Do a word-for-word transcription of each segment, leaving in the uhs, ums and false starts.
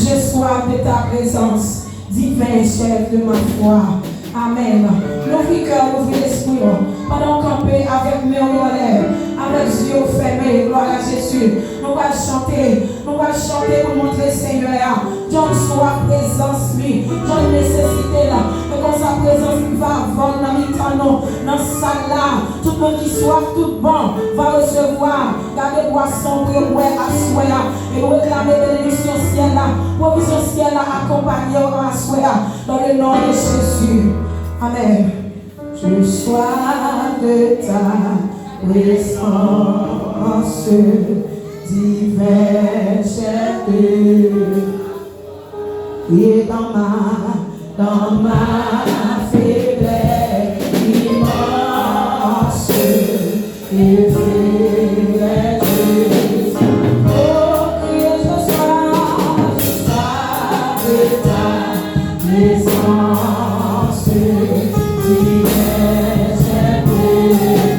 J'ai soif de ta présence, divin chef de ma foi. Amèn. Louvri kè w, louvri lespri w. Pandan w kanpe avèk men w anlè, avèk zye w fèmen, glwa a Jezi, nou pral chante, nou pral chante pou montre Senyè a jan n swaf prezans li, jan n nesesite l. E konsa prezans li va vann nan mitan nou, nan sal la. Tout moun ki swaf, tout bon, va resevwa. Gade bwason pou yo bwè aswè a. E nou reklame benediksyon syèl la. Pwovizyon syèl la akonpanye w nan aswè a. Dans le nom de Jésus. Amen. Je sois de ta présence, divin chef de Priye dans ma, dans ma faiblesse, immense et faiblesse. Oh, priye ce soir, ce soir, de ta présence, divin chef de Priye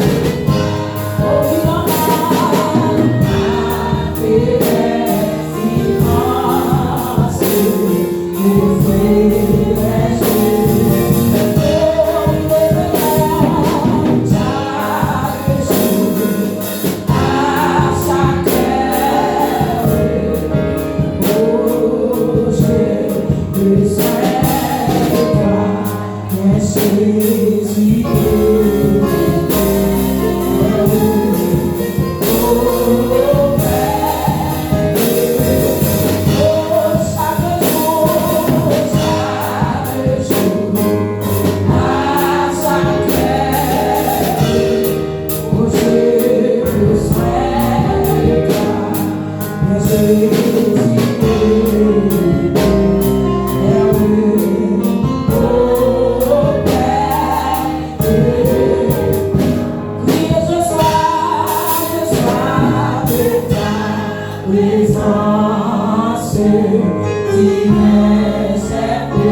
ce soir, ce soir, de ta présence, divin chef de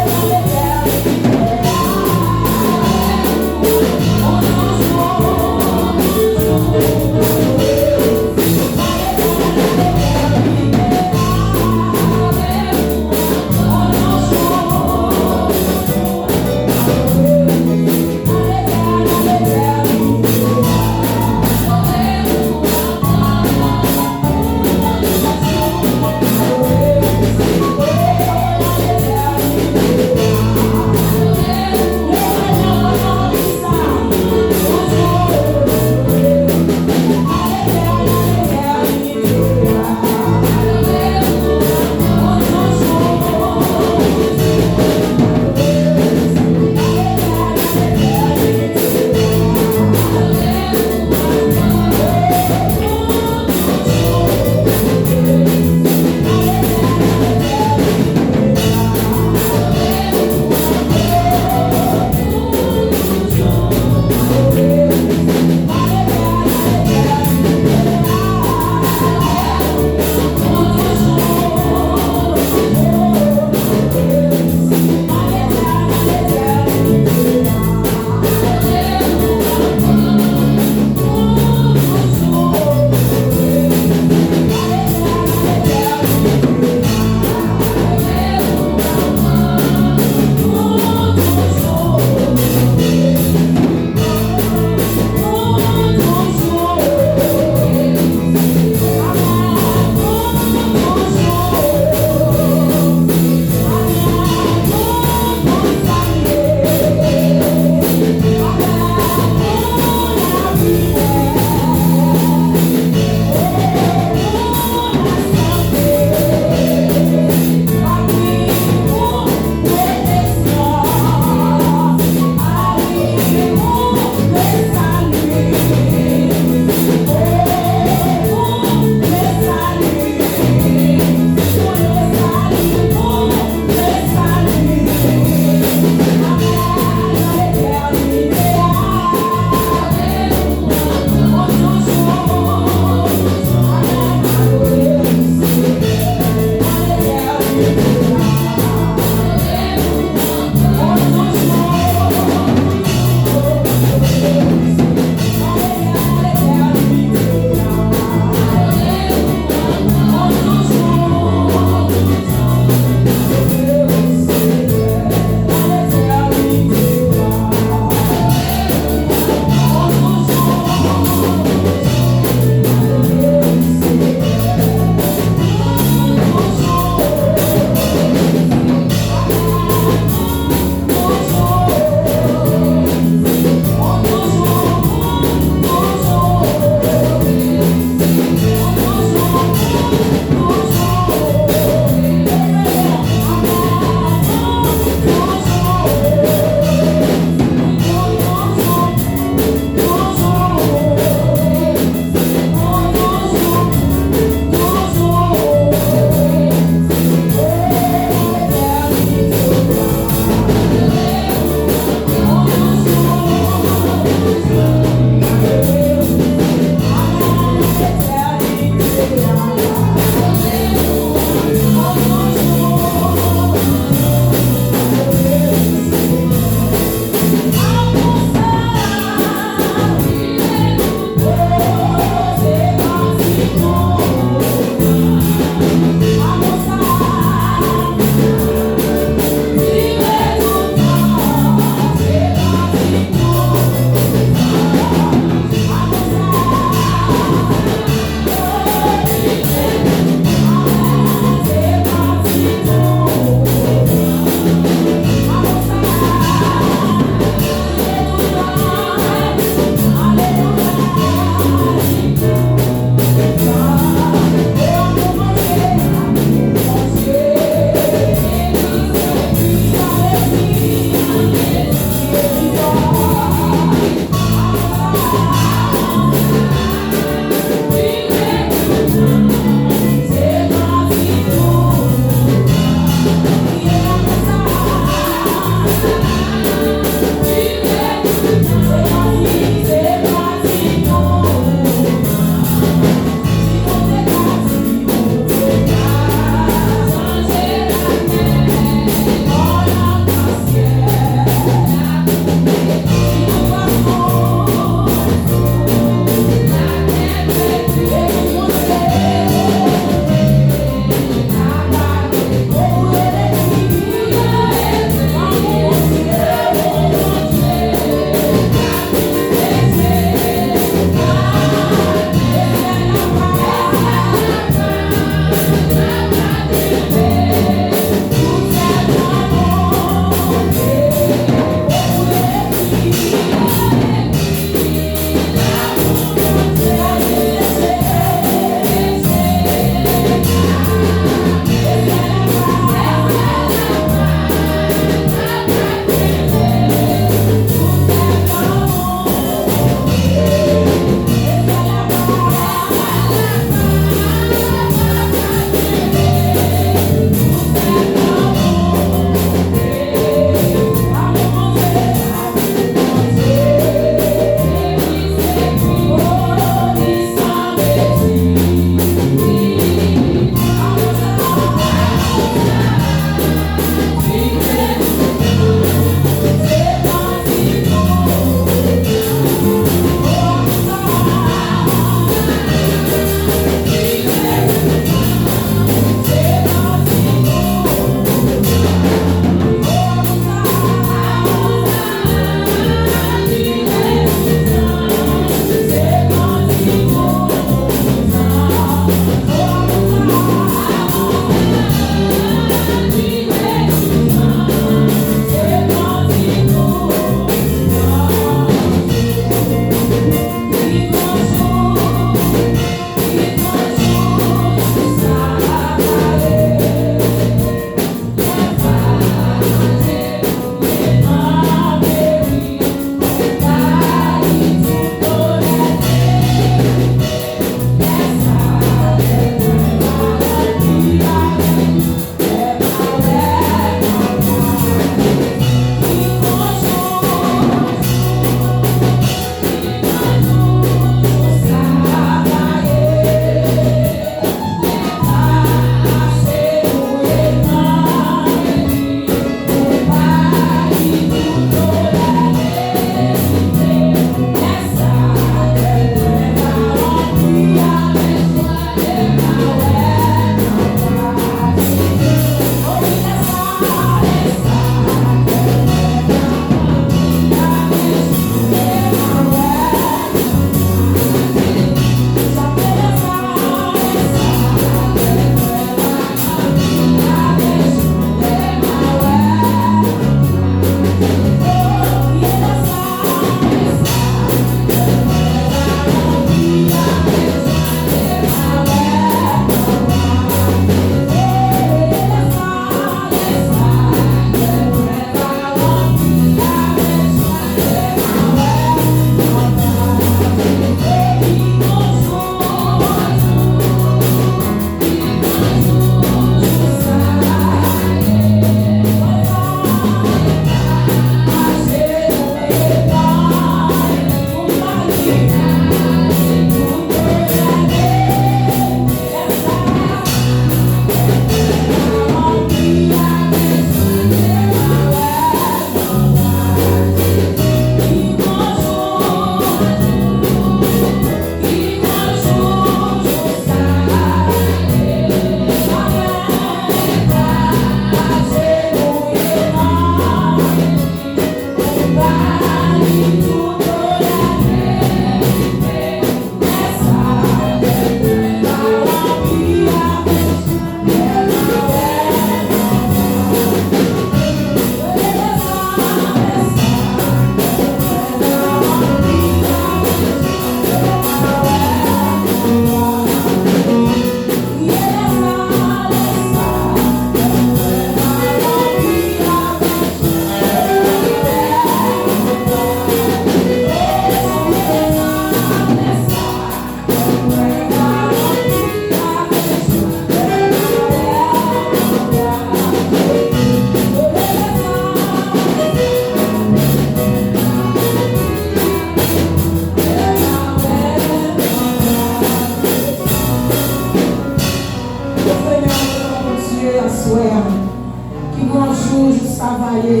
Jou sa va ye.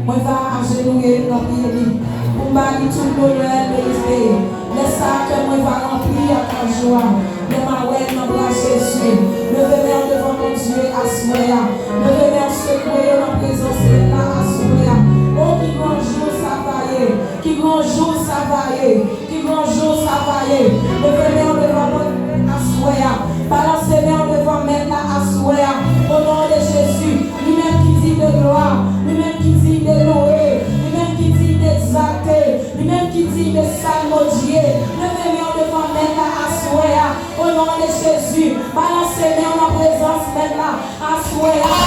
Mwen va ajenouye nan pye li pou m ba li tout lonè l merite. Lè sa a, kè mwen va ranpli ak lajwa. Lè m a wè l nan bra Jezi. Leve men w devan Bondye aswè a. Leve men w, sekwe yo nan prezans Mèt la aswè a. O, ki gran jou sa va ye! Ki gran jou sa va ye! Ki gran jou sa va ye! Leve men w devan Bondye aswè a. Balanse men w devan Mèt la aswè a. O non de Jezi, li menm ki diy de glwa, li menm ki diy de louwe, li menm ki diy de egzalte, li menm ki diy de salmodye. Leve men w devan Mèt la aswè a. O non de Jezi, balanse men w nan prezans Mèt la aswè a.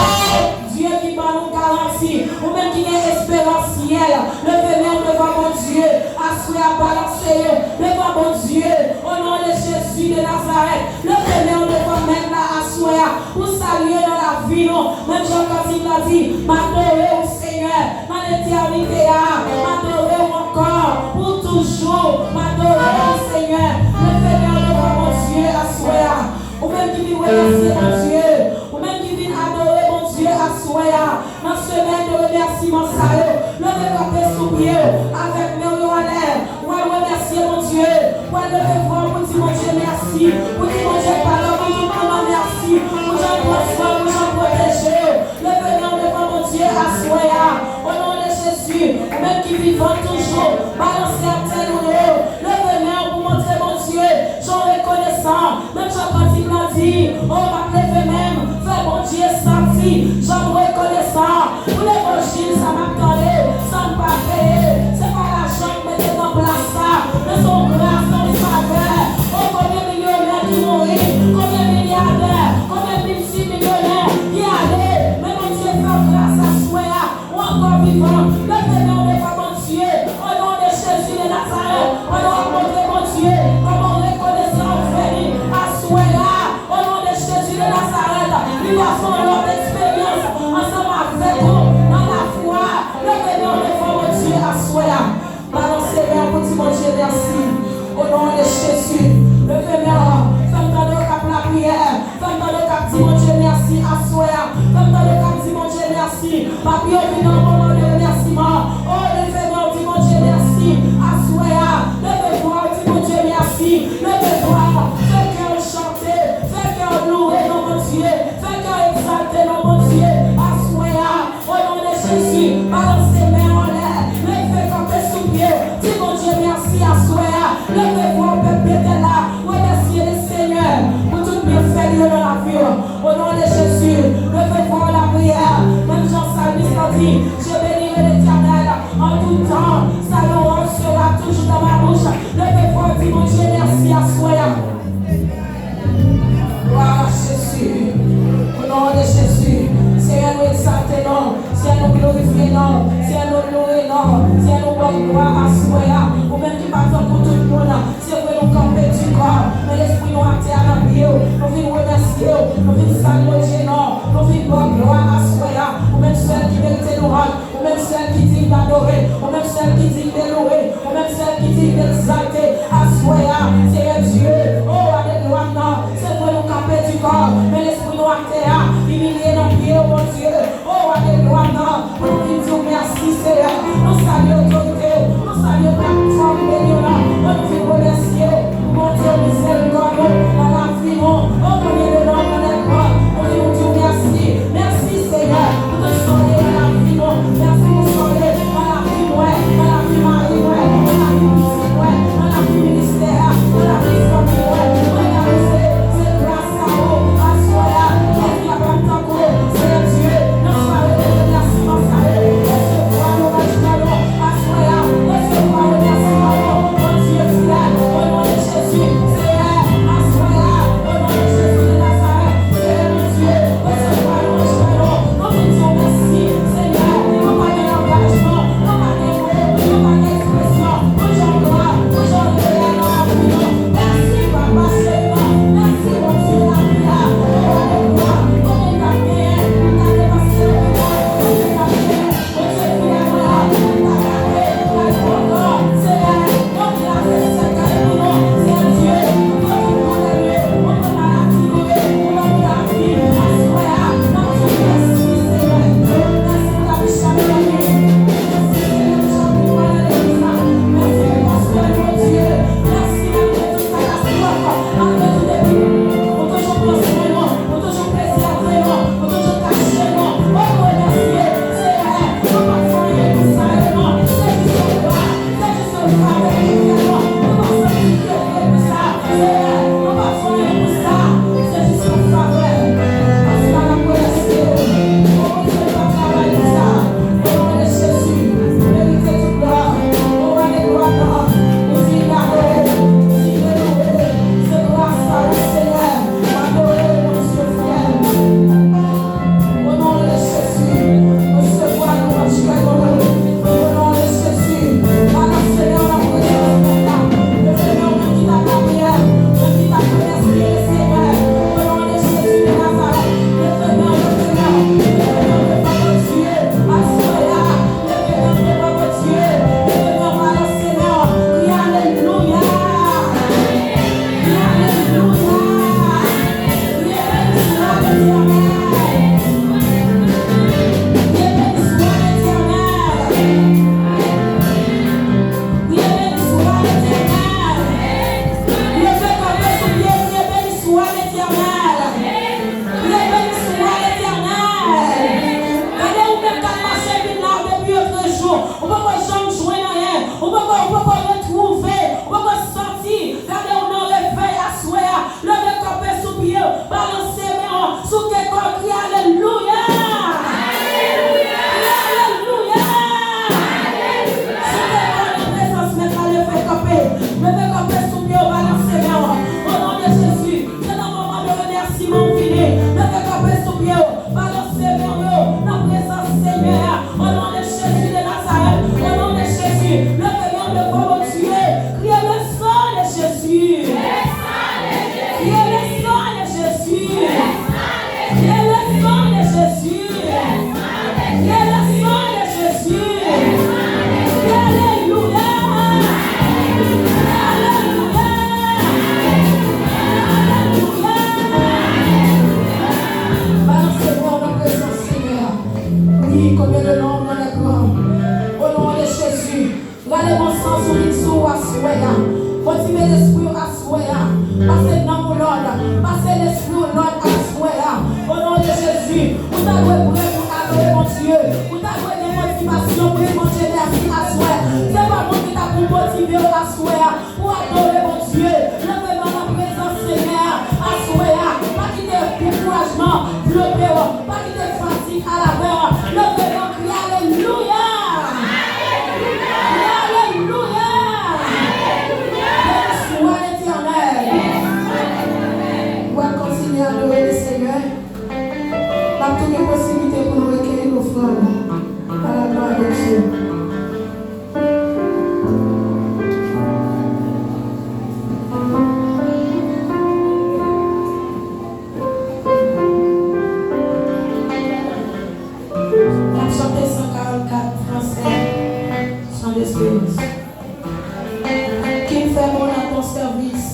Dye ki ban nou garanti, ou menm ki gen esperans syèl, leve men w devan Bondye aswè a, balanse yo devan Bondye, o non de Jezi de Nazarèt, leve men w devan Mèt la aswè a, pou salye nan lavi nou, menm jan kantik la di, m adore w, Senyè, nan letènite a, m adore w ankò, pou toujou, m adore w, Senyè, leve men w devan Bondye aswè a. Ou menm ki vin remèsye Bondye, ou menm ki vin adore Bondye aswè a, nan semèn de remèsiman sa yo, leve kanpe sou pye w avèk men w yo anlè. W al remèsye Bondye, w al leve vwa w pou di Bondye mèsi, pou di Bondye padon, pou di Bondye mèsi, pou jan l pran swen w, pou jan l pwoteje w. Leve men w devan Bondye aswè a, o non de Jezi, ou menm ki vivan toujou, balanse atè nou yo, leve men w pou montre Bondye jan w rekonesan. Menm jan kantik la di, o, m ap leve men m, fè Bondye santi jan m rekonesan pou levanjil sa m ap tande san m pa peye. Se pa lajan k mete nan plas sa, men se yon gras, se yon favè. O, konbyen milyonè ki mouri, konbyen milyadè, konbyen miltimilyonè ki ale, men Bondye fè w gras aswè a. Ou ankò vivan, leve men w devan Bondye, o non de Jezi de Nazarèt, pandan w ap montre Bondye kòman w rekonesan ou fè li aswè a, o non de Jezi de Nazarèt, li va fè yon lòt eksperyans ansanm avèk ou nan lafwa, leve men w devan Bondye aswè a. Balanse men w pou di Bondye mèsi. O non de Jezi, leve men w, fè m tande w k ap lapriyè, fè m tande w k ap di Bondye mèsi aswè a, fè m tande w k ap di Bondye mèsi. Papi yo vin nan moman de remèsiman. O, leve men w, di Bondye mèsi aswè a, leve vwa w, di Bondye mèsi, leve vwa w, fè kè w chante, fè kè w louwe non Bondye, fè kè w egzalte non Bondye aswè a. O non de Jezi, balanse men w anlè, leve kanpe sou pye w, di Bondye mèsi aswè a, leve vwa w pèp Betèl la, remèsye le Senyè pou tout byenfè li yo nan lavi w. O non de Jezi, leve vwa w lapriyè, menm jan salmis la di, Je bénirai l'Éternel en tout temps, sa louange sera toujours dans ma bouche. Leve vwa w, di Bondye mèsi aswè a. Glwa a Jezi. O non de Jezi. Senyè, nou egzalte non w. Senyè, nou glorifye non w. Senyè, nou louwe non w. Senyè, nou ba w glwa aswè a. Ou menm ki pa tankou tout moun. Se vre, nou kanpe dikò, men lespri nou atè a nan pye w. Nou vin remèsye w. Nou vin salye non w. Nou vin ba w glwa aswè a. Ou menm sèl ki merite louwanj. Ou menm sèl ki diy dadore, ou menm sèl ki diy de louwe, ou menm sèl ki diy de egzalte. Aswè a, Seyè Dye, o Wa de glwa m nan, se vre nou kanpe dikò, men lespri nou atè a, imilye nan pye w, Bondye, o Wa de glwa m nan, pou nou vin di w mèsi, Seyè. Nou salye otorite w, nou salye platfòm beni w lan, pou nou vin remèsye w, Bondye, mizerikòd ou nan lavi nou, o Bondye, de non w nan lèt mò, nou vin Dieu de l'ombre dans les grands. Au nom de Jésus, rale bon sans ou vin sou ou aswè a. Motive lespri ou aswè a. Pase nanm ou lòd. Pase lespri ou lòd aswè a. Au nom de Jésus, ou ta dwe prè pou adore Bondye. Ou ta dwe gen motivasyon pou di Bondye mèsi aswè. Se pa moun ki ta pou motive w aswè a. Pou adore Bondye, leve men w nan prezans Senyè a, aswè a. Pa kite dekourajman vlope w. Pa kite fatig ale avè w. Leve men w, kriye alelouya. Kriye alelouya. Beni swa Letènèl. Nou pral kontinye adore Lesenyè. N ap tou gen posiblite pou nou rekeyi lofrann. A la glwa de Dye. N ap chante san karannkat fransè, Chant d'espérance. Qui me fait bon à ton service.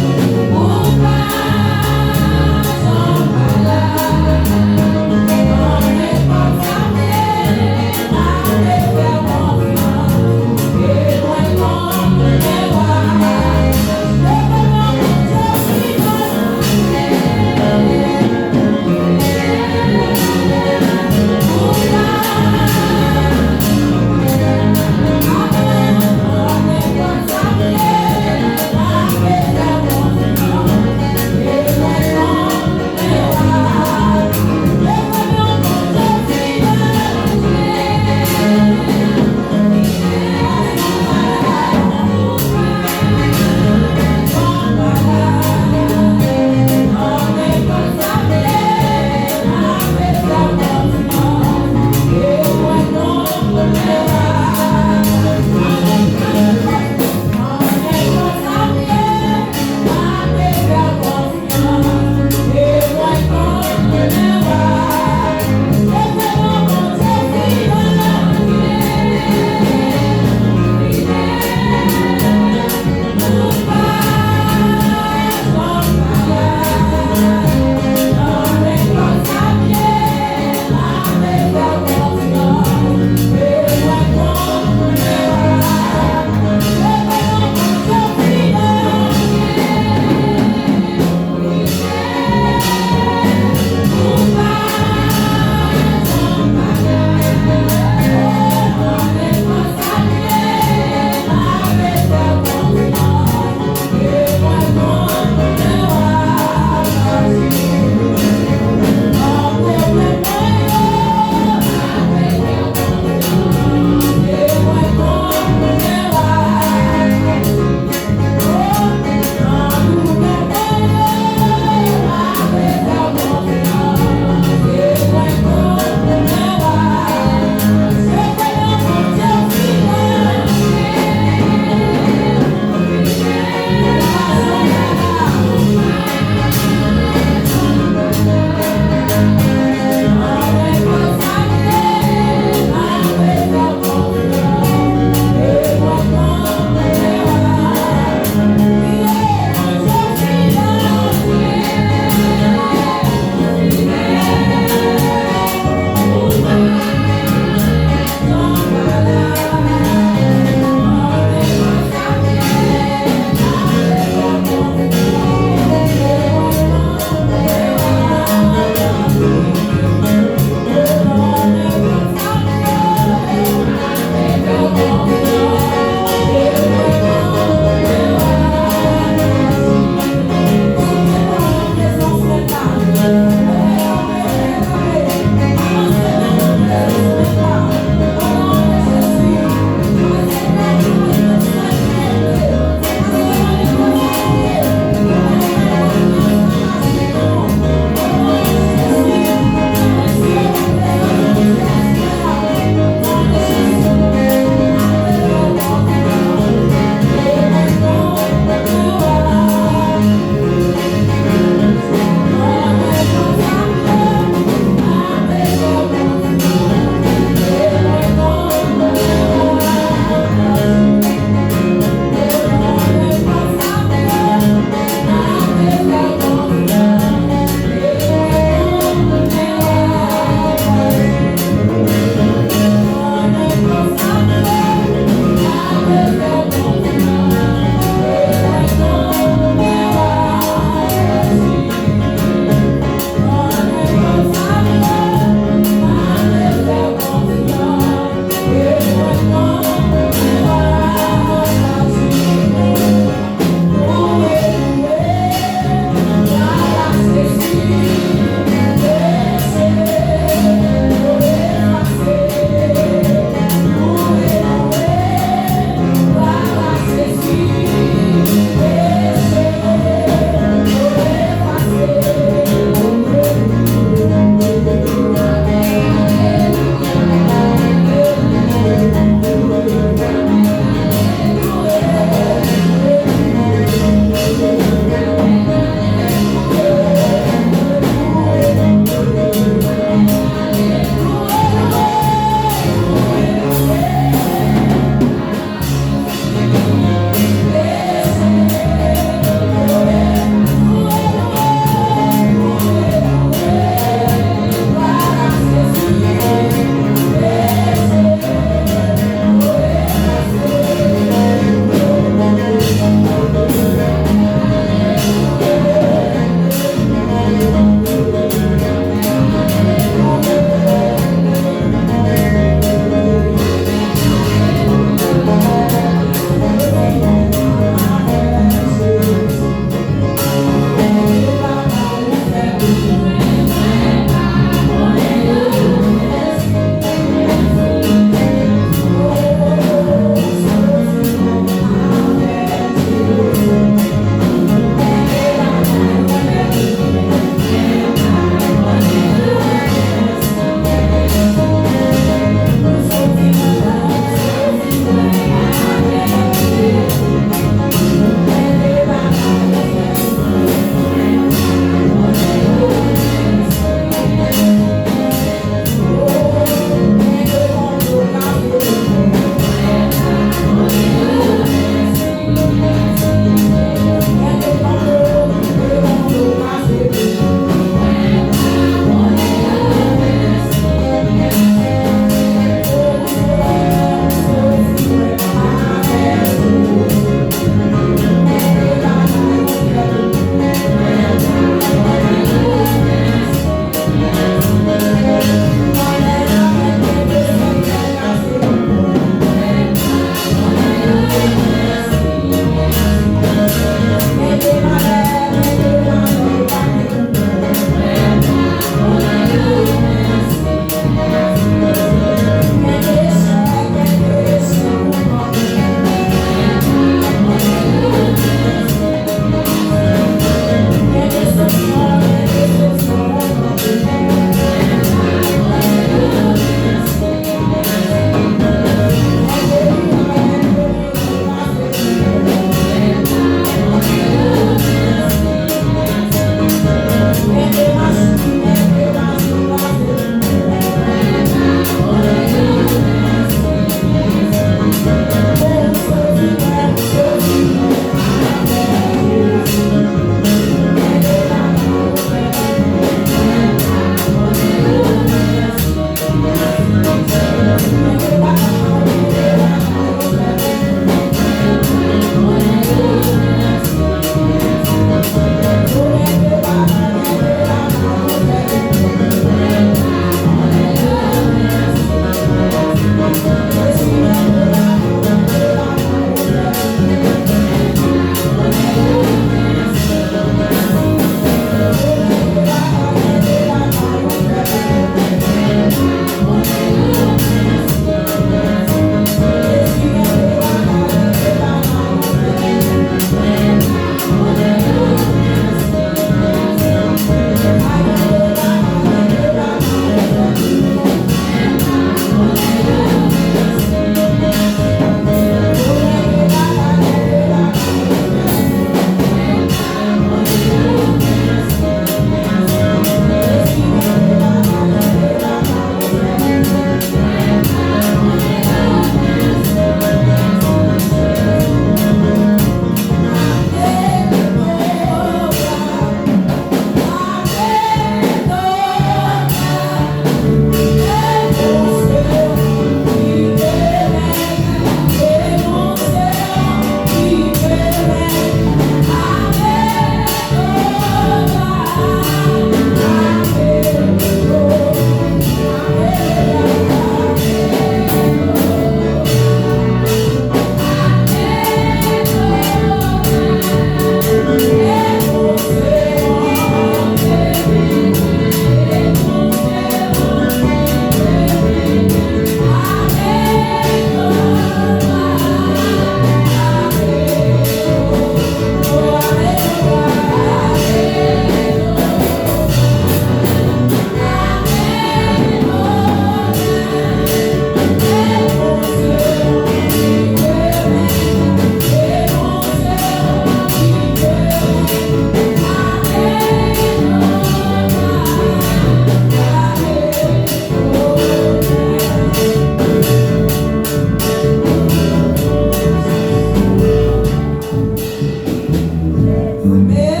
Amen.